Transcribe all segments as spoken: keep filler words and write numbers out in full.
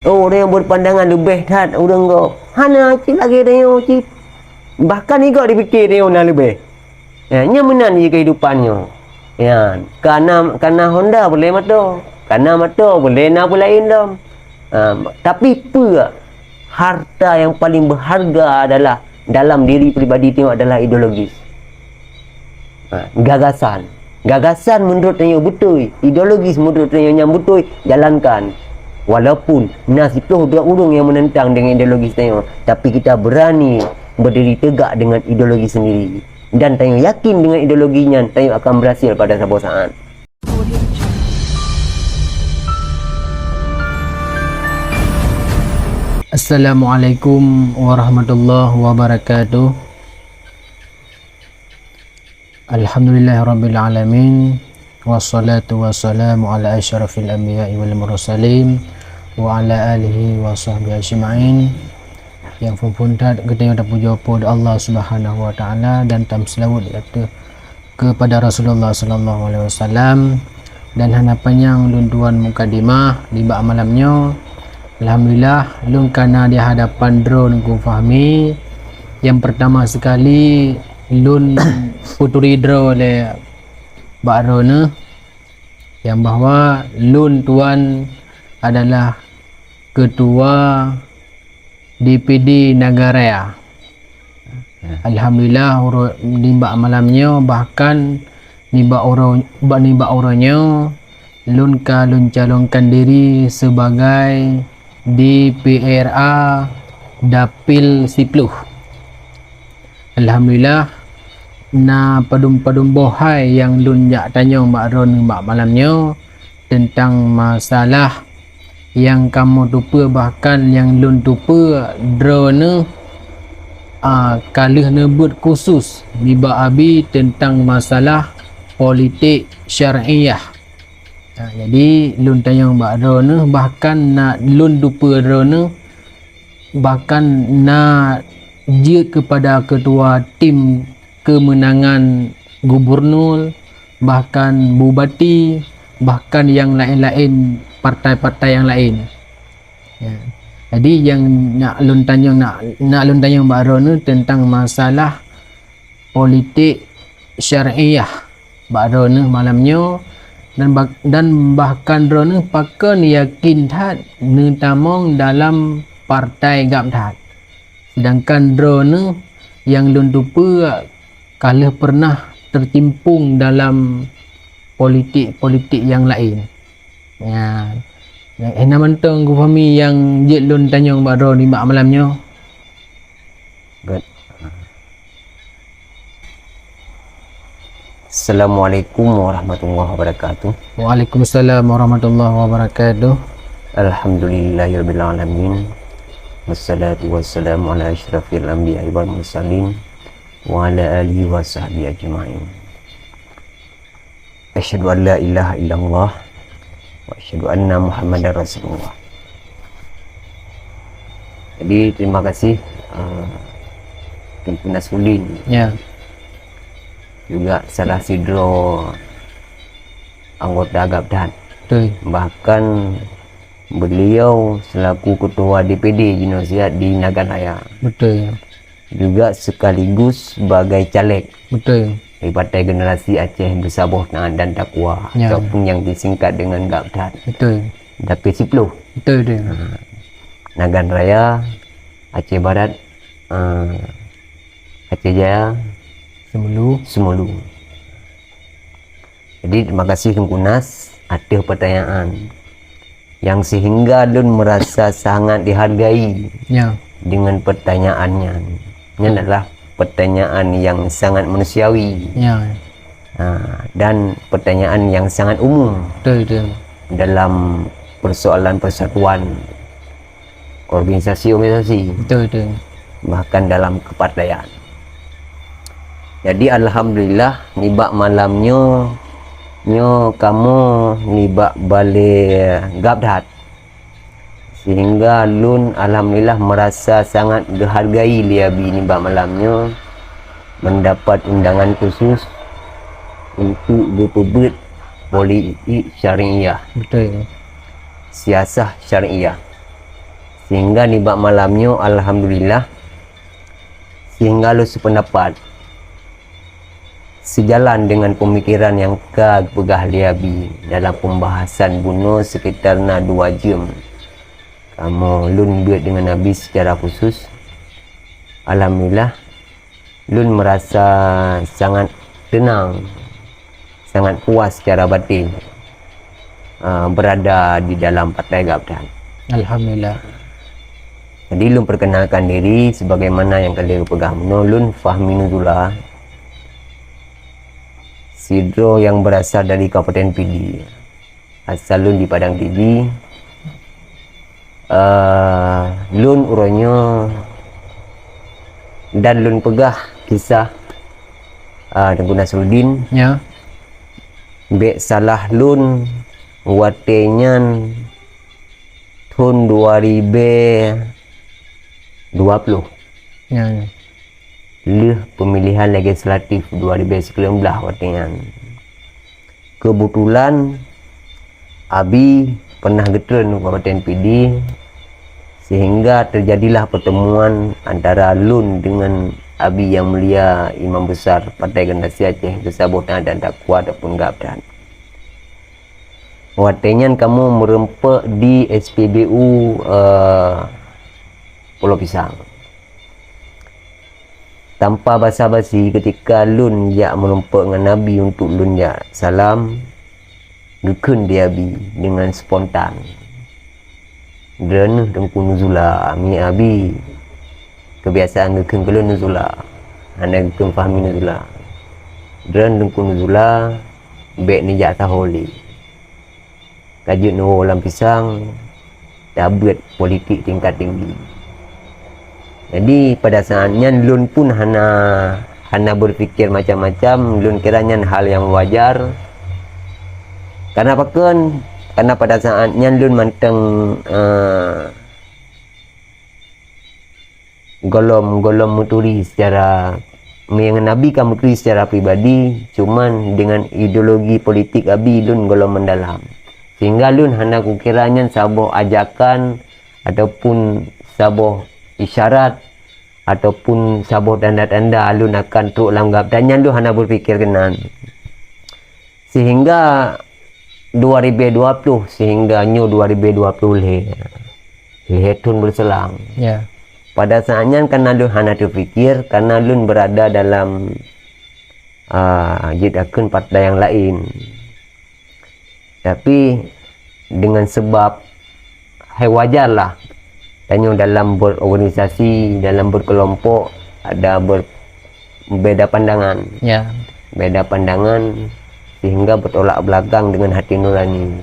Oh, ureuëng nyang berpandangan leubeh that ureuëng gob. Hana cit lagée tanyoe cit. Bahkan igob dipike tanyoe na leubeh. Ya, nyan meunan jih kehidupan nyoe. Ya, kana, kana honda boleh moto, kana moto boleh na peulaén dom. Ha, tapi peue harta yang paling berharga adalah dalam diri pribadi tanyoe adalah ideologis. Ha, gagasan. Gagasan menurut tanyoe beutôi, ideologis menurut tanyoe nyang beutôi, jalankan. Walaupun na siploh droe ureuëng nyang menentang dengan ideologis tanyoe, tapi kita berani berdiri tegak dengan ideologi sendiri. Dan tanyoe yakin dengan ideologi nyan, tanyoe akan berhasil pada saboh saat. Assalamualaikum warahmatullahi wabarakatuh. Alhamdulillahirabbil alamin. Wassalatu wassalamu ala asyrafil anbiya'i wal mursalin wa ala alihi wa sahbihi ajma'in. Nyang phon-phon that geutanyoe tapujoe Po teu Allah Subhanahu wa Ta'ala dan tamseulaweuet ateueh kepada Rasulullah sallallahu alaihi wasallam. Dan hana panyang lôn tuan mukadimah nibak malam nyoe. Alhamdulillah, lôn kana di hadapan droe Teungku Fahmi. Nyang pertama sekali lôn peuturi droe lé bak droeneuh, nyang bahwa lôn tuan adalah ketua D P D Nagan Raya. Ya. Alhamdulillah, uroe, nibak malam nyoe, bahkan nibak uroe, ba-, nibak uroe nyoe, lôn ka lôn calonkan diri sebagai D P R A Dapil siploh. Alhamdulillah, na padum-padum boh hai nyang lôn jak tanyong bak droeneuh bak malam nyoe teuntang masalah nyang kamoe tupeue, bahkan nyang lôn tupeue droeneuh, a, ka lheueh neubeuet khusus nibak Abi teuntang masalah politik syariah. Ha, jadi lôn tanyong bak droeneuh, bahkan na lôn tupeue droeneuh, bahkan na jeuet keupada ketua tim keumeunangan gubunur, bahkan bupati, bahkan nyang laén-laén, partai-partai nyang laén. Ya. Jadi nyang nak lôn tanyong, nak, nak lôn tanyong bak droeneuh teuntang masalah politik syariah bak droeneuh malam nyoe dan bak-, dan bahkan droeneuh pakon yakin that neutamong dalam partai GAB that. Sedangkan droeneuh nyang lôn tupeue ka lheueh pernah tercimpung dalam politik-politik nyang laén. Ya. Nyang hana mantong Teungku Fahmi nyang jeuet lôn tanyong bak droeneuh nibak malam nyoe. Good. Assalamualaikum warahmatullahi wabarakatuh. Waalaikumsalam warahmatullahi wabarakatuh. Alhamdulillahirabbil alamin. Wassalatu wassalamu ala asyrafil anbiya'i wal mursalin wa ala alihi wa sahbihi ajma'in. Asyhadu an la ilaha illallah wa asyhadu anna Muhammadar Rasulullah. Jadi, terima kasih, uh, Teungku Nasruddin. Ya. Juga salah sidroe anggota GAB that. Betul. Bahkan beliau selaku ketua D P D jinoe siat di Nagan Raya. Betul, ya. Juga sekaligus sebagai caleg. Betul. Dari Partai Generasi Aceh Bersabôh Taat dan Takwa, ya, ataupun yang disingkat dengan GAB that. Betul. Dapil siploh. Betul, betul. Ha. Nagan Raya, Aceh Barat, eh, Aceh Jaya, Seumulu. Seumulu. Jadi, terima kasih Teungku Nas ateueh pertanyaan yang sehingga lôn merasa sangat dihargai, ya, dengan pertanyaan nyan. Nyan adalah pertanyaan yang sangat manusiawi. Ya. Ha, dan pertanyaan yang sangat umum, betul, betul, dalam persoalan persatuan organisasi-organisasi. Betul, betul. Bahkan dalam kepartaian. Jadi, alhamdulillah, nibak malam nyoe, nyoe kamoe nibak balé GAB that. Sehingga lôn, alhamdulillah, merasa sangat dihargai lé Abi nibak malam nyoe mendapat undangan khusus untuk geupeubeuet politik syariah. Betul. Siasah syariah. Sehingga nibak malam nyoe, alhamdulillah, sehingga lôn seupeundapat, seujalan deungon peumikeran nyang ka geupeugah lé Abi dalam peumbahasan bunoe sekitar na dua jeuem. Kamoe lôn beuet deungon Abi seucara khusus. Alhamdulillah, lôn meurasa sangat teunang, sangat puas secara batin, ah, beurada di dalam partai Gabdan. Alhamdulillah. Jadi, lôn perkenalkan diri sebagaimana nyang ka lheueh geupeugah bunoe, lôn Fahmi Nuzula, sidroe nyang beurasal dari Kabupaten Pidie. Asal lôn di Padang Tibi. Eh, lôn uroe nyoe dan lôn peugah kisah, eh, Teungku Nasruddin. Ya. Bék salah lôn, watée nyan thon dua ribée dua ploh. Ya, ya. Lheueh peumilihan legislatif dua ribée sikureueng blaih watée nyan. Keubeutulan, Abi pernah geutreun u Kabupaten Pidie, sehingga teujadilah peuteumuan antara lôn deungon Abi Yang Mulia Imam Besar Partai Generasi Aceh Geusaboh Taat dan Takwa ataupun Gabdan. Watée nyan kamoe meurumpok di S P B U, eh, Pulo Pisang. Tanpa basa-basi, keutika lôn jak meurumpok ngon Abi untuk lôn jak salam, geukheun di Abi deungon spontan, "Droeneuh Teungku Nuzula, miet Abi." Keubiasaan geukheun keu lôn Nuzula, hana geukheun Fahmi Nuzula. "Droeneuh Teungku Nuzula, bék neujak saho lé. Ka jeuet neuwoe lam Pisang, tabeuet politik tingkat tinggi." Jadi, pada saat nyan lôn pun hana, hana berpikir macam-macam, lôn kira nyan hal yang wajar. Karena pakon? Karena pada saat nyan lôn mantong, eh, gohlom, gohlom meuturi secara, meunyoe ngon Abi ka meuturi secara pribadi, cuman dengan ideologi politik Abi lôn gohlom mendalam. Sehingga lôn hana kukira nyan saboh ajakan ataupun saboh isyarat ataupun saboh tanda-tanda lôn akan trok lam Gabdan, nyan lôn hana berpikir keunan. Sehingga dua ribée dua ploh sehingga nyoe dua ribée dua ploh lhée, lhée thon berselang. Ya. Pada saat nyan karena lôn hana terfikir, karena lôn berada dalam, ah, jeuet takheun partai yang lain. Tapi dengan sebab hai wajar lah. Tanyoe dalam berorganisasi, dalam berkelompok, ada ber-, beda pandangan. Ya. Beda pandangan sehingga bertolak belakang dengan hati nurani.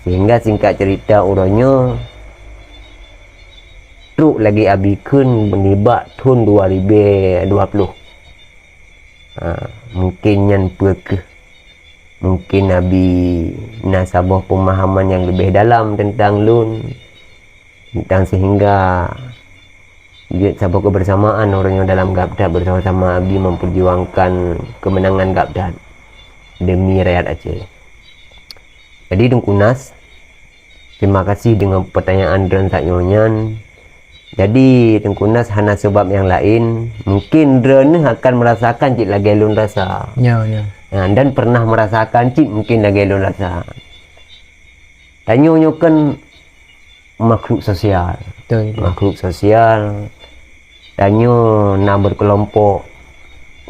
Sehingga singkat cerita uroe nyoe trok lagée Abi kheun nibak thon dua ribée dua ploh. Ha, mungkin nyan peue kheueh. Mungkin Abi na saboh pemahaman yang lebih dalam tentang lôn, tentang sehingga jeuet saboh kebersamaan ureuëng nyang dalam Gabdan bersama-sama Abi memperjuangkan kemenangan Gabdan demi rakyat Aceh. Jadi, Teungku Nas, terima kasih dengan pertanyaan droen saat nyoe nyan. Jadi, Teungku Nas hana sebab yang lain, mungkin droeneuh akan merasakan cit lagée lôn rasa. Ya, ya. Ha, dan pernah merasakan cit mungkin lagée lôn rasa. Tanyoe nyoe kan makhluk sosial. Betul, betul. Makhluk sosial. Tanyoe na berkelompok.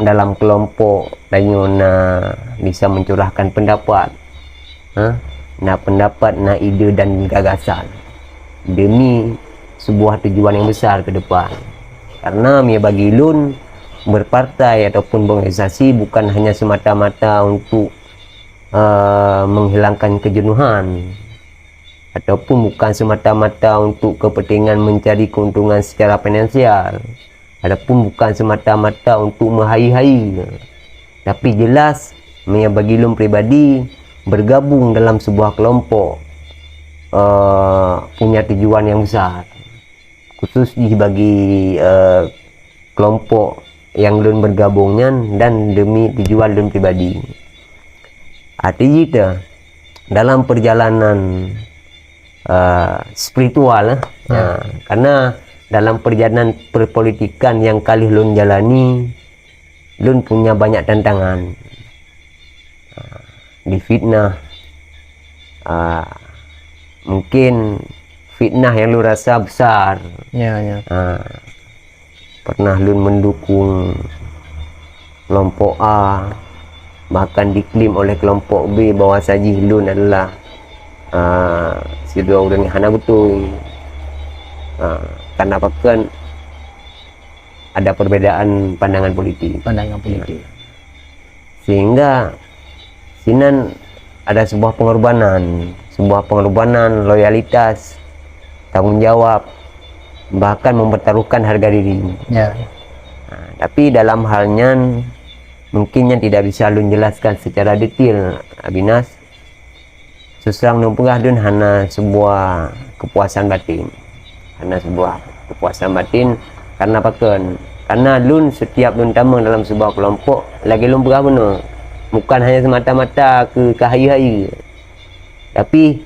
Dalam kelompok, tanyoe na bisa mencurahkan pendapat. Ha? Na pendapat, na ide dan gagasan demi sebuah tujuan yang besar ke depan. Karena meunyoe bagi lôn, berpartai ataupun berorganisasi bukan hanya semata-mata untuk, eh, menghilangkan kejenuhan, ataupun bukan semata-mata untuk kepentingan mencari keuntungan secara finansial, ataupun bukan semata-mata untuk meuhai-hai. Tapi jelas, meunyoe bagi lôn pribadi, bergabung dalam sebuah kelompok, eh, punya tujuan yang besar. Khusus jih bagi, eh, kelompok nyang lôn bergabung nyan dan demi tujuan lôn pribadi. Arti jih teuh, dalam perjalanan uh, spiritual, eh. Ya. Uh, karena dalam perjalanan perpolitikan yang kali lôn jalani, lôn punya banyak tantangan. Uh, difitnah. Uh, mungkin fitnah yang lôn rasa besar. Ya, ya. Uh, pernah lôn mendukung kelompok A, bahkan diklaim oleh kelompok B bahwa sajih lôn adalah, ah, sidroe ureuëng hana beutôi. Ah, karena pakon ada perbedaan pandangan politik. Pandangan politik. Sehingga sinan ada sebuah pengorbanan, sebuah pengorbanan loyalitas, tanggung jawab, bahkan mempertaruhkan harga diri. Ya. Nah, tapi dalam hal nyan, mungkin nyan tidak bisa lôn jelaskan secara detail, Abinas. Seusang lôn peugah, lôn hana sebuah kepuasan batin. Hana sebuah kepuasan batin karena pakon? Karena lôn setiap lôn tamong dalam sebuah kelompok, lagée lôn peugah bunoe, bukan hanya semata-mata keu keuhayeue-hayeue. Tapi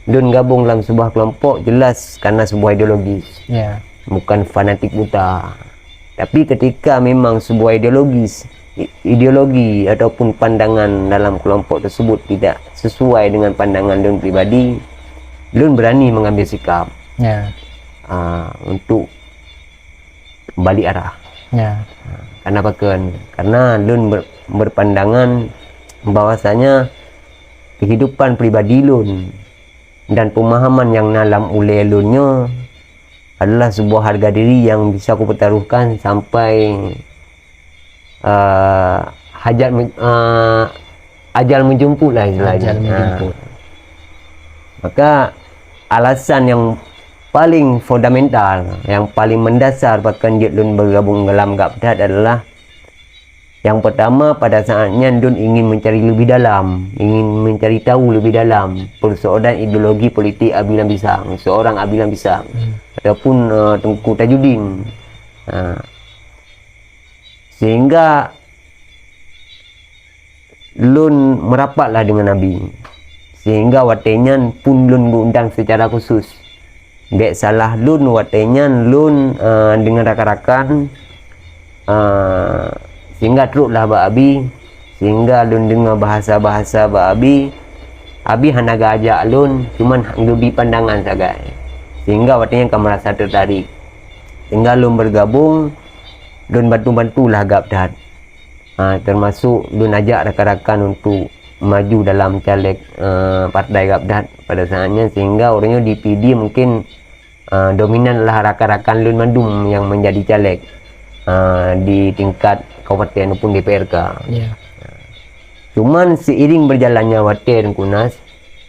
lôn gabong dalam sebuah kelompok jelas karena sebuah ideologis. Ya. Bukan fanatik buta. Tapi ketika memang sebuah ideologis, i-, ideologi ataupun pandangan dalam kelompok tersebut tidak sesuai dengan pandangan lôn pribadi, lôn berani mengambil sikap, ya, ah, untuk balik arah. Ya. Ah, karena pakon? Karena lôn ber-, berpandangan bahwasanya kehidupan pribadi lôn dan pemahaman yang na lam ulée lôn nyoe adalah sebuah harga diri yang bisa kupertaruhkan sampai, eh, hajat men-, eh, ajal menjemput lah istilahnya. Ajal menjemput. Ha. Maka alasan yang paling fundamental, yang paling mendasar pakon jeuet lôn bergabung dalam GAPDHAT adalah yang pertama, pada saat nyan lôn ingin mencari lebih dalam, ingin mencari tahu lebih dalam persoalan ideologi politik Abi Lam Pisang, seorang Abi Lam Pisang, hmm, ataupun, eh, Teungku Tajuddin. Ha. Sehingga lôn merapatlah dengan Abi. Sehingga watée nyan pun lôn geuundang secara khusus. Bék salah lôn watée nyan lôn, eh, deungon rakan-rakan, eh, sehingga troklah bak Abi, sehingga lôn deungoe bahasa-bahasa bak Abi. Abi hana geuajak lôn, cuman geubi pandangan sagai. Sehingga watée nyan ka meurasa teutarek. Sehingga lôn bergabung, lôn bantu-bantulah GAPDHAT. Ha, termasuk lôn ajak rakan-rakan untuk maju dalam caleg, eh, partai GAPDHAT pada saat nyan, sehingga uroe nyoe di P D mungkin, eh, dominan lah rakan-rakan lôn mandum yang menjadi caleg, eh, di tingkat kabupaten maupun D P R K. Ya. Cuman seiring berjalannya watée dan kunas,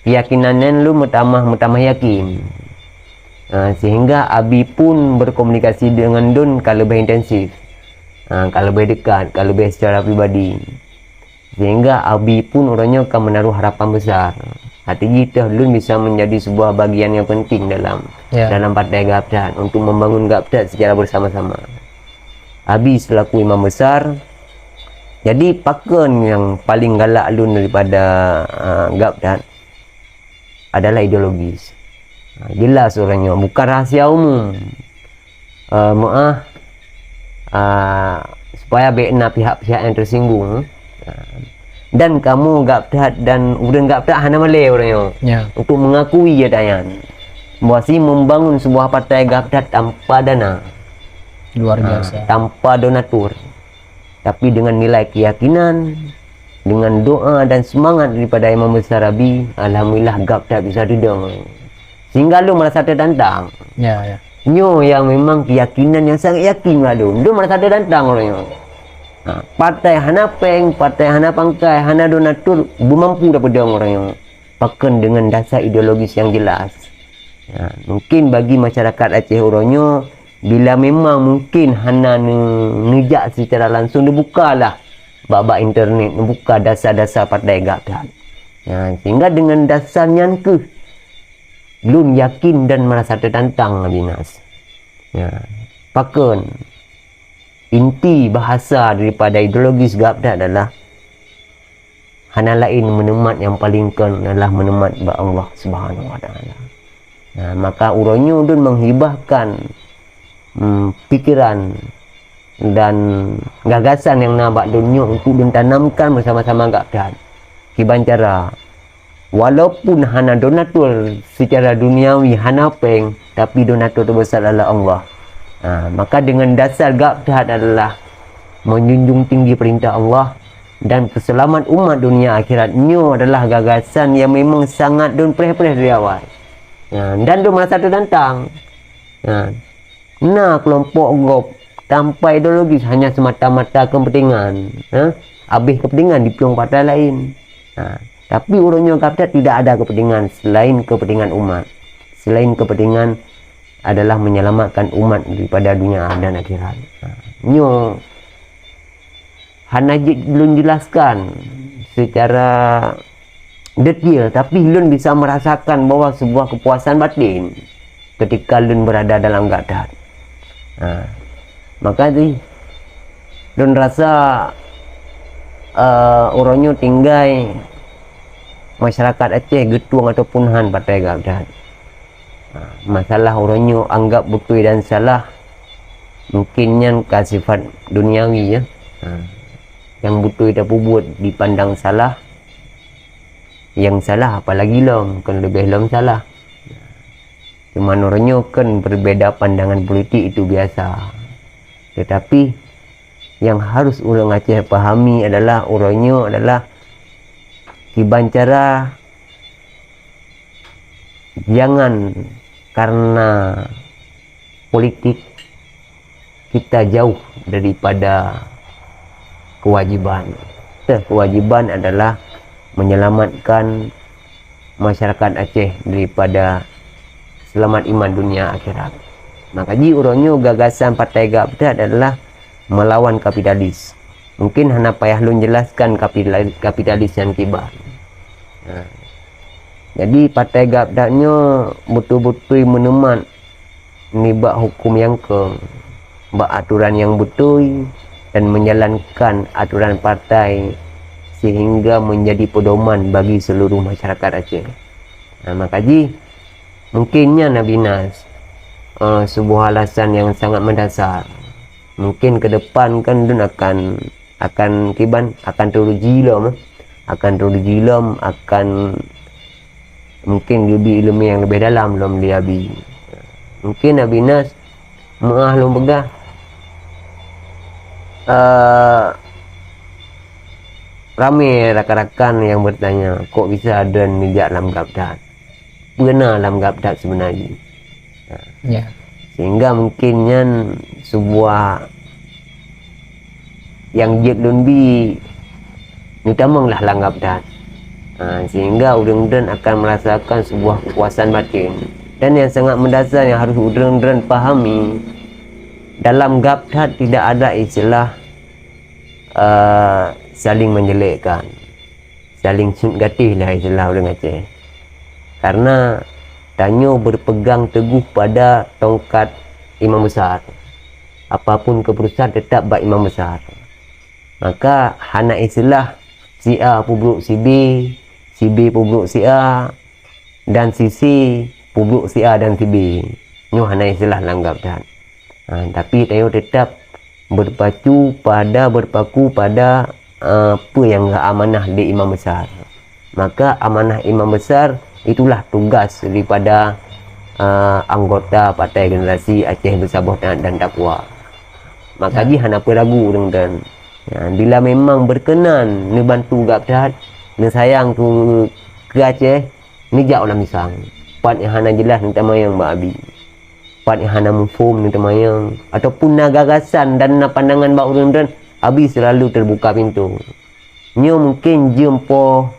keyakinan nyan lôn meutamah-meutamah yakin. Ha, sehingga Abi pun berkomunikasi dengan lôn ka leubeh intensif, ha, ka leubeh dekat, ka leubeh secara pribadi. Sehingga Abi pun uroe nyoe ka menaruh harapan besar. Hati jih teuh lôn bisa menjadi sebuah bagian yang penting dalam, ya, dalam partai GAPDHAT untuk membangun GAPDHAT secara bersama-sama. Abi selaku imam besar, jadi pakon yang paling galak lôn daripada, ah, GAPDHAT adalah ideologis. Ha, jelas uroe nyoe bukan rahasia umum. Eh, meuah, ah, supaya bék na pihak-pihak yang tersinggung. Ha, dan kamoe GAPDHAT dan ureuëng GAPDHAT hana malée uroe nyoe, ya, untuk mengakui ata nyan bahwa si membangun sebuah partai GAPDHAT tanpa dana. Luar, ha, biasa. Tanpa donatur. Tapi dengan nilai keyakinan, dengan doa dan semangat daripada Imam Besar Abi, alhamdulillah GAPDHAT bisa teudong. Sehingga lôn merasa tertantang. Ya, ya. Nyoe yang memang keyakinan yang sangat yakin bak lôn. Lôn merasa tertantang uroe nyoe. Ha, partai hana péng, partai hana pangkai, hana donatur, beumampu tapeudong uroe nyoe. Pakon dengan dasar ideologis yang jelas. Ya, mungkin bagi masyarakat Aceh uroe nyoe, bila memang mungkin hana ne-, neujak secara langsung, neubukalah bak-bak internet, neubuka dasar-dasar partai GAPDHAT. Ya, sehingga dengan dasar nyan keuh lôn yakin dan merasa tertantang, Abi Nas. Ya, pakon? Inti bahasa daripada ideologis GAPDHAT adalah hana laén meuneumat nyang paleng kon adalah meuneumat bak Allah Subhanahu wa Taala. Nah, maka uroe nyoe ulôn menghibahkan, hmm, pikiran dan gagasan nyang na bak lôn nyoe untuk lôn tanamkan bersama-sama gabthat. Kiban cara, walaupun hana donatur secara duniawi, hana péng, tapi donatur teubesar adalah Allah. Ha, maka dengan dasar gabthat adalah menjunjung tinggi perintah Allah dan keselamatan umat dunia akhirat, nyoe adalah gagasan yang memang sangat lôn preh-preh dari awai. Ha, dan lôn merasa tertantang. Ha, na kelompok gob tanpa ideologis, hanya semata-mata kepentingan. Ha, habéh kepentingan diplueng partai lain. Ha, tapi uroe nyoe gabthat tidak ada kepentingan selain kepentingan umat. Selain kepentingan adalah menyelamatkan umat daripada dunia dan akhirat. Ha, nyoe hana jeuet lôn jelaskan secara detail, tapi lôn bisa merasakan bahwa sebuah kepuasan batin ketika lôn berada dalam gabthat. Ha, maka jih lôn rasa, eh, uroe nyoe tinggai masyarakat Aceh geutueng ataupun han partai gabthat. Ha, masalah uroe nyoe anggap beutôi dan salah, mungkin nyan ka sifat duniawi, ya. Ha, nyang beutôi tapeubuet dipandang salah, nyang salah apalagi lom, kon leubeh lom salah. Cuman uroe nyoe kan berbeda pandangan politik itu biasa. Tetapi yang harus ureuëng Aceh pahami adalah uroe nyoe adalah kiban cara jangan karena politik kita jauh daripada kewajiban. Teuh kewajiban adalah menyelamatkan masyarakat Aceh daripada selamat iman dunia akhirat. Maka jih uroe nyoe gagasan Partai Gabthat adalah melawan kapitalis. Mungkin hana payah lôn jelaskan kapitali-, kapitalis nyan kiban. Ha. Jadi Partai Gabthat nyoe beutôi-beutôi meuneumat nibak huköm nyang keu, bak aturan nyang beutôi dan menjalankan aturan partai sehingga menjadi pedoman bagi seluruh masyarakat Aceh. Nah, maka jih mungkin nyan Abi Nas, eh, sebuah alasan yang sangat mendasar. Mungkin ke depan kan lôn akan akan kiban, akan teruji lom, eh. Akan teruji lom, akan mungkin geubri ileumèe nyang leubeh dalam lom lé Abi. Mungkin Abi Nas meu'ah lôn peugah, eh, ramé rakan-rakan nyang bertanya, "Kok bisa droen neujak lam Gabthat? Peue na lam Gabthat seubeuna jih?" Ya. Sehingga mungkin nyan sebuah nyang jeuet lôn bi neutamong lah lam Gabthat. Ha, sehingga ureuëng droen akan merasakan sebuah kepuasan batin. Dan yang sangat mendasar yang harus ureuëng droen pahami, dalam Gabthat tidak ada istilah, eh, saling menjelekkan. Saling sut gatéh lah istilah ureuëng Aceh. Karena tanyoe berpegang teguh pada tongkat imam besar. Apapun keputusan tetap bak imam besar. Maka hana istilah si A peubrok si B, si B peubrok si A, dan si C peubrok si A dan si B. Nyoe hana istilah lam Gabthat. Ha, tapi tanyoe tetap berpacu pada, berpaku pada, eh, peue nyang geuamanah lé imam besar. Maka amanah imam besar itulah tugas daripada, eh, anggota Partai Generasi Aceh Beusaboh Taat dan Takwa. Maka jih hana peue ragu ureuëng droen. Ya, bila memang berkenan neubantu Gabthat, neusayang keu, keu Aceh, neujak u Lamisang. Pat nyang hana jeulaih neutamanyong bak Abi. Pat nyang hana muphom neutamanyong, ataupun na gagasan dan na pandangan bak ureuëng droen, Abi selalu terbuka pintoe. Nyoe mungkin jeuem poh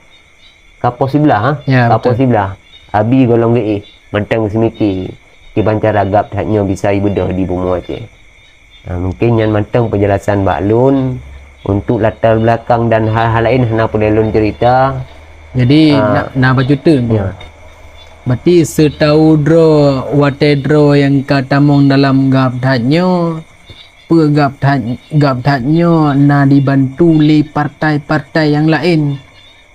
kapoh siblah, ha? Ya, kapoh siblah. Abi gohlom geuéh, mantong geuseumiké kiban cara Gabthat nyoe bisa ibeudôh di bumoe Aceh. Ha, mungkin nyan mantong penjelasan bak lôn. Untuk latar belakang dan hal-hal laén hana peureulée lôn cerita. Jadi, ah, na, na bacut teuk. Ya. Berarti seutau droe, watée droe nyang ka tamong dalam Gabthat nyoe, peue Gabthat, Gabthat nyoe na dibantu lé partai-partai nyang laén.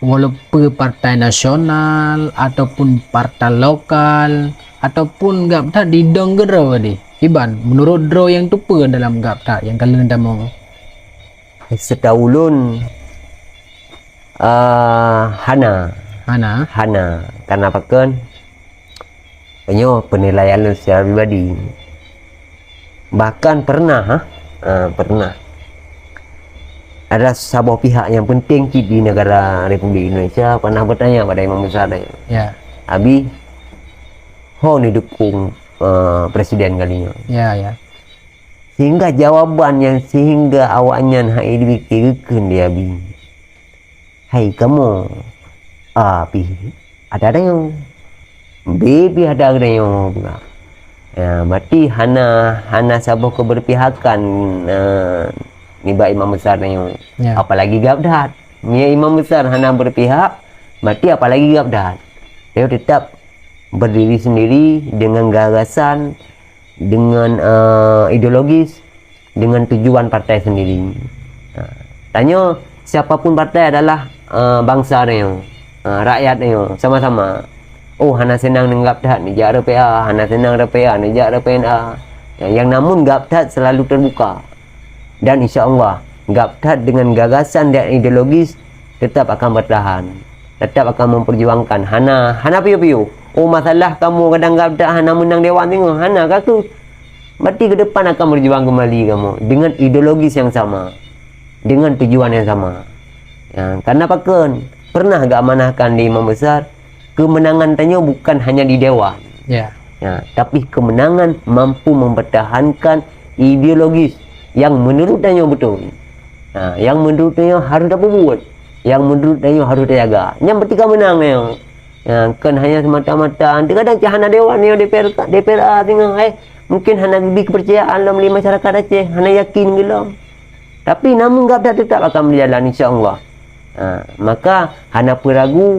Walaupun partai nasional ataupun partai lokal ataupun gab that didong keudroe deh? Iban, meunurot droe nyang teupeue dalam gab that nyang ka lheueh tamong? Seutahu ulôn, ah, hana. Hana? Hana. Karena pakon? Nyoe penilaian lôn secara pribadi. Bahkan pernah, ha? Ah, pernah. Ada saboh pihak nyang penting cit di negara Republik Indonesia pernah bertanya pada Imam Besar tadi. Ya. Abi, ho neudukung, eh, presiden kali nyoe. Ya, ya. Sehingga jawaban nyang sehingga awaknyan hai dipikir geukheun di Abi. Hai kamoe, A pih ada tanyoe, B pih ada tanyoe pula. Ya, berarti hana, hana saboh keberpihakan, eh, nibak imam besar tanyoe. Ya. Apalagi gab that. Meunyoe imam besar hana berpihak, berarti apalagi gab that. Dia tetap berdiri sendiri dengan gagasan, dengan, eh, ideologis, dengan tujuan partai sendiri. Ha, tanyoe, siapapun partai adalah, eh, bangsa tanyoe, eh, rakyat tanyoe, sama-sama. Oh, hana seunang ngon gab that, neujak R P A, hana seunang R P A, neujak R P N A. Ya, nyang namun gab that selalu terbuka. Dan insya Allah, gab that dengan gagasan dan ideologis tetap akan bertahan, tetap akan memperjuangkan. Hana, hana piôh-piôh. Oh, masalah kamoe kadang gab that hana meunang dewan singoh, hana ka kheueh. Berarti ke depan akan berjuang kembali kamoe dengan ideologis yang sama, dengan tujuan yang sama. Ya, karena pakon? Pernah geuamanahkan di Imam Besar, kemenangan tanyoe bukan hanya di dewan. Ya. Ya, tapi kemenangan mampu mempertahankan ideologis yang menurut tanyoe betul. Ha, yang menurut tanyoe harus tapeubuet, yang menurut tanyoe harus tajaga. Nyan berarti ka meunang tanyoe. Ya, kon hanya semata-mata, kadang cit hana dewan nyoe D P R, D P R A singoh, eh, mungkin hana geubri kepercayaan lom lé masyarakat Aceh, hana yakin gohlom. Tapi namun gab that tetap akan berjalan, insya Allah. Ha, maka hana peue ragu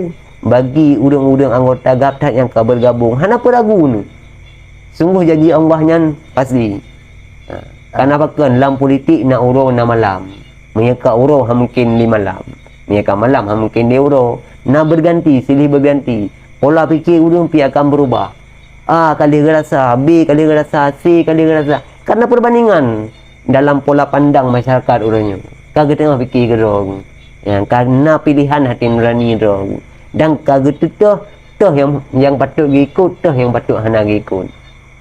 bagi ureuëng-ureuëng anggota gab that nyang ka bergabung, hana peue ragu nyoe. Sungguh janji Allah nyan pasti. Ha, karena pakon? Lam politik na uroe na malam. Meunyoe ka uroe hana mungkin di malam. Meunyoe ka malam hana mungkin di uroe. Na berganti, silih berganti. Pola pikir ureuëng pih akan berubah. A ka lheueh geurasa, B ka lheueh geurasa, C ka lheueh geurasa. Karena perbandingan dalam pola pandang masyarakat uroe nyoe. Ka geuteungoh pikir keudroe. Ya, ka na pilihan hati nurani droe. Dan ka geuteutôh, toh nyang, nyang patut geuikot, toh nyang patut hana geuikot.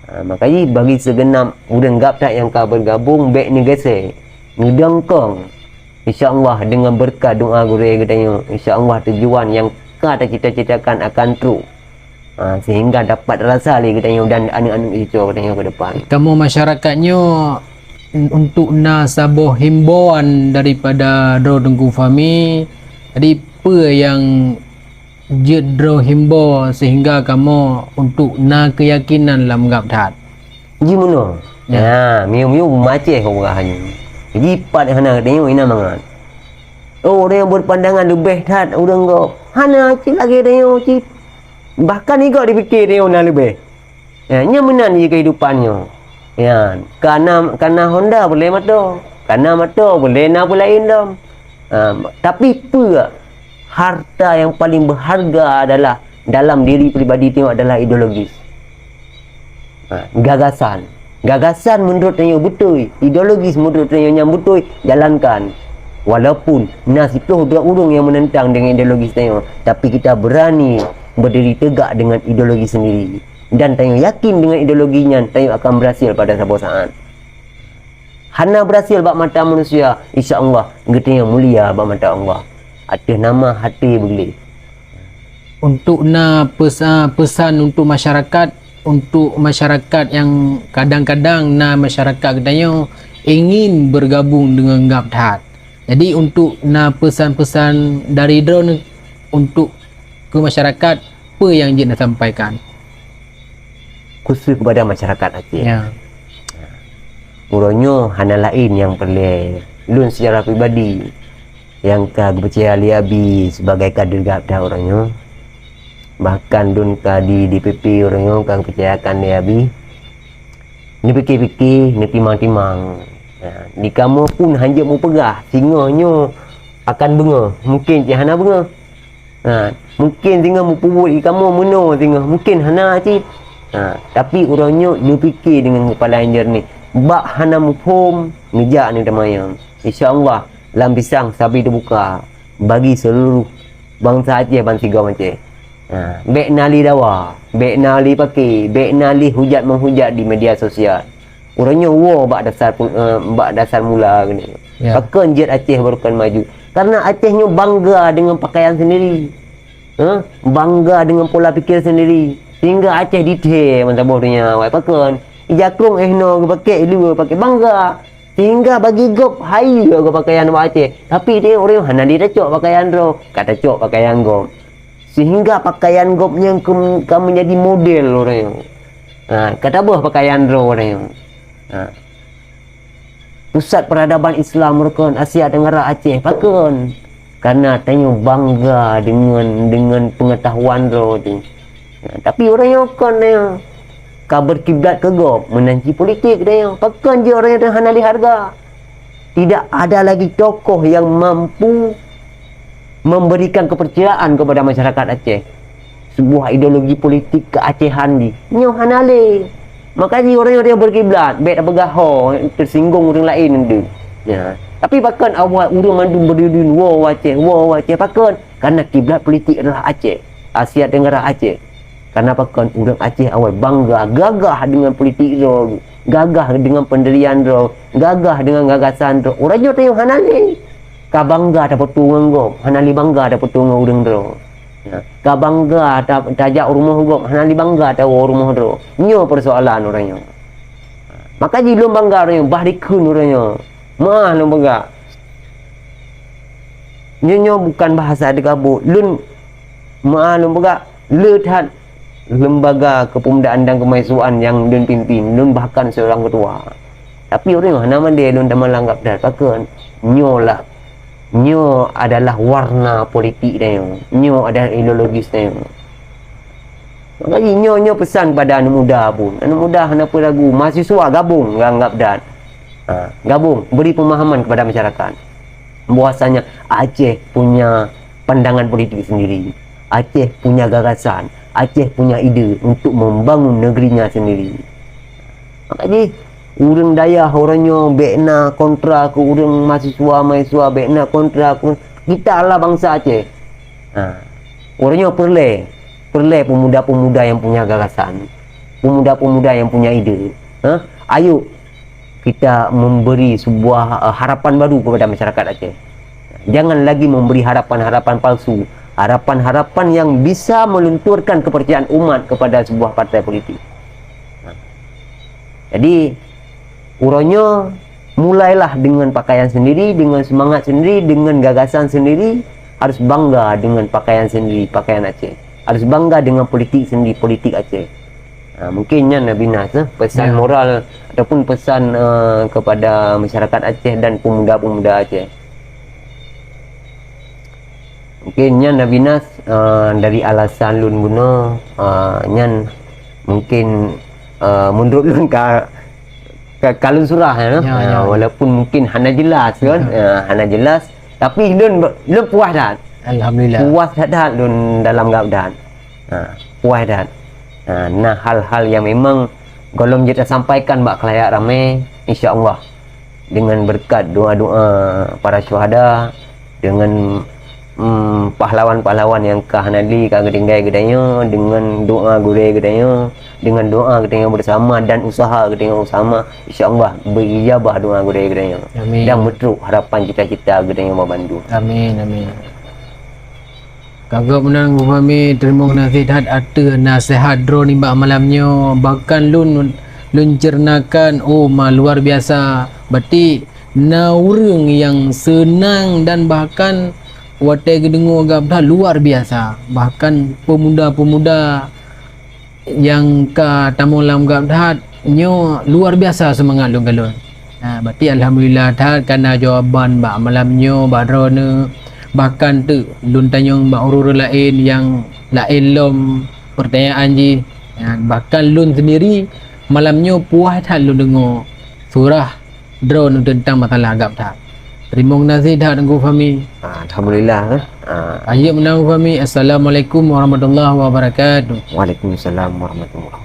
Ha, maka jih bagi sigeunab ureuëng gab that nyang ka bergabung, bék neugeusé, neudongkong. Insya Allah, dengan berkat doa gurée geutanyoe, insya Allah tujuan nyang ka tacita-citakan akan trok. Ha, sehingga dapat rasa lé geutanyoe dan aneuk-aneuk cucu geutanyoe ke depan. Kamoe masyarakat nyoe, un-, untuk na saboh himbauan daripada droe Teungku Fahmi, jadi peue nyang jeuet droe himbau sehingga kamoe untuk na keuyakinan lam gab that? Jimeunoe. Ya. Ha, miyueb-miyueb meuaceh ureuëng nyoe. Jipat hana tanyoe inan mangat. Oh, ureuëng nyang berpandangan leubeh that ureuëng gob. Hana cit lagée tanyoe cit. Bahkan igob dipike tanyoe na leubeh. Ya, nyan meunan jih kehidupan nyoe. Ya, kana, kana honda boleh moto, kana moto boleh na peue laén lom. Ha, tapi peue harta yang paling berharga adalah dalam diri pribadi tanyoe adalah ideologis. Ha, gagasan. Gagasan menurut tanyoe beutôi, ideologis menurut tanyoe nyang beutôi, jalankan. Walaupun na siplôh droe ureuëng nyang menentang dengan ideologis tanyoe, tapi kita berani berdiri tegak dengan ideologi sendiri. Dan tanyoe yakin dengan ideologi nyan, tanyoe akan berhasil pada saboh saat. Hana berhasil bak mata manusia, insya Allah geutanyoe mulia bak mata Allah. Ateueh nama hati beugléh. Untuk na pesa-, pesan untuk masyarakat, untuk masyarakat yang kadang-kadang na masyarakat geutanyoe ingin bergabung dengan gab that. Jadi untuk na pesan-pesan dari droeneuh untuk ke masyarakat, peue nyang jeuet na sampaikan? Khusus kepada masyarakat Aceh. Ya. Uroe nyoe hana laén nyang peureulée lôn secara pribadi nyang ka geupeucaya lé Abi sebagai kader gab that uroe nyoe. Bahkan lôn ka di D P P uroe nyoe ka geupeucayakan lé Abi. Neupike-pike, neutimang-timang. Ya, di kamoe pun hanjeuet mupeugah singoh nyoe akan beungoh, mungkin cit hana beungoh. Ha, mungkin singoh mupeubuet di kamoe meunoe singoh, mungkin hana cit. Ha, tapi uroe nyoe neupike deungon keupala nyang jernih. Bak hana muphom, neujak neuteumanyong. Insya Allah, lam pisang sabe teubuka bagi seuluruh bansa Aceh bansigom Aceh. Ha, bék na lé dawa, bék na lé pake, bék na lé hujat-menghujat di media sosial. Uroe nyoe woe bak dasar pu-, eh, bak dasar mula geuh nyoe. Ya. Pakon jeuet Aceh baroekon maju? Karena Aceh nyoe bangga deungon pakaian sendiri. Eh, bangga deungon pola pikir sendiri. Sehingga Aceh dithèe meusaboh donya awai. Pakon? Ija krong eh noe geupakè, i luwa geupakè, bangga. Sehingga bagi gob hayeue pakaian bak Aceh. Tapi di ureueng hana lé tacok pakaian droe. Ka tacok pakaian gob. Sehingga pakaian gob nyan ka, ka menjadi model ureueng. Ha, ka taböh pakaian droe ureueng. Ha. Pusat peradaban Islam rukon Asia Tenggara Aceh. Pakon? Karena tanyoe bangga dengan, dengan pengetahuan droe tu. Ha, tapi ureueng nyoe kon nyoe ka berkiblat keu gob, meunan cit politik tanyoe. Pakon jih ureueng nyoe hana lé harga? Tidak ada lagi tokoh yang mampu memberikan kepercayaan kepada masyarakat Aceh. Sebuah ideologi politik keacehan jih. Nyoe hana lé. Maka jih ureueng-ureueng berkiblat, bék tapeugah ho, tersinggung ureueng laén nanti. Ya. Tapi pakon awai ureueng mandum berdiri, "Woe Aceh, woe Aceh." Pakon? Karena kiblat politik adalah Aceh, Asia Tenggara Aceh. Karena pakon ureueng Aceh awai bangga, gagah dengan politik droe, gagah dengan pendirian droe, gagah dengan gagasan droe. Uroe nyoe tanyoe hana lé. Ka bangga tapeutueng ngon gob, hana lé bangga tapeutueng ngon ureueng droe. Ya. Ka bangga ta-, tajak u rumoh gob, hana lé bangga tawoe u rumoh droe. Nyoe persoalan uroe nyoe. Maka jih lôn bangga uroe nyoe, bah dikheun uroe nyoe. Meu'ah lôn peugah. Nyoe, nyoe bukan bahasa digabuk. Lôn, meu'ah lôn peugah, le that lembaga kepemudaan dan kemahasiswaan nyang lôn pimpin, lôn bahkan seorang ketua. Tapi ureueng hana mandé lôn tamalang gabdat. Pakon? Nyoe lah. Nyoe adalah warna politik tanyoe. Nyoe adalah ideologis tanyoe. Makajih nyoe, nyoe pesan kepada aneuk muda pun. Aneuk muda hana peue ragu, mahasiswa gabong ngon gabdat. Ha, gabong, beri pemahaman kepada masyarakat bahwasanya Aceh punya pandangan politik sendiri. Aceh punya gagasan, Aceh punya ide untuk membangun negerinya sendiri. Makajih, ureueng dayah uroe nyoe bék na kontra keu ureueng mahasiswa-mahasiswa, bék na kontra keu kita lah bangsa Aceh. Ha. Uroe nyoe peureulée, peureulée pemuda-pemuda yang punya gagasan, pemuda-pemuda yang punya ide. Ha? Ayo kita memberi sebuah, eh, harapan baru kepada masyarakat Aceh. Jangan lagi memberi harapan-harapan palsu, harapan-harapan yang bisa melunturkan kepercayaan umat kepada sebuah partai politik. Ha. Jadi, uroe nyoe mulailah dengan pakaian sendiri, dengan semangat sendiri, dengan gagasan sendiri, harus bangga dengan pakaian sendiri, pakaian Aceh. Harus bangga dengan politik sendiri, politik Aceh. Ha, mungkin nyan Nabi Nas, eh, pesan, ya, moral ataupun pesan, eh, kepada masyarakat Aceh dan pemuda-pemuda Aceh. Mungkin nyan Nabi Nas, eh, dari alasan lôn bunoe, eh, nyan mungkin, eh, menurut lôn ka, ka, ka lôn surah, ya, ya, ya, ya, walaupun mungkin hana jelas kan, ya, eh, hana jelas, tapi lôn, lôn puas that. Alhamdulillah. Puas that, that lôn dalam gabdat. Ha, puas that. Ha, na hal-hal yang memang gohlom jeuet tasampaikan bak khalayak ramé, insya Allah. Dengan berkat doa-doa para syuhada, dengan, mm, pahlawan-pahlawan nyang ka hana lé ka geutinggai geutanyoe, dengan doa gurée geutanyoe, dengan doa geutanyoe bersama dan usaha geutanyoe bersama, insya Allah beuijabah doa gurée geutanyoe. Amin. Dan meutrok harapan cita-cita geutanyoe bandum. Amin, amin. Ka gob meunan Gufami, teurimong gaséh that ateueh naseuhat droe nibak malam nyoe. Bahkan lôn, lôn cernakan, oh, ma luar biasa. Berarti na ureueng nyang seunang dan bahkan watée geudeungoe gabdat luar biasa. Bahkan pemuda-pemuda nyang ka tamong lam gabdat nyoe luar biasa seumangat lôn kalon. Ha, berarti alhamdulillah that kana jawaban bak malam nyoe bak droeneuh. Bahkan teuk lôn tanyong bak ureueng laén nyang laén lom peurtanyaan jih. Ha, bahkan lôn sendiri malam nyoe puas that lôn deungoe surah droeneuh teuntang masalah gabdat. Teurimong gaséh that Teungku Fahmi. Ah, alhamdulillah, eh. Ah. Akhé meunan Teungku Fahmi, assalamualaikum warahmatullahi wabarakatuh. Waalaikumsalam warahmatullahi wabarakatuh.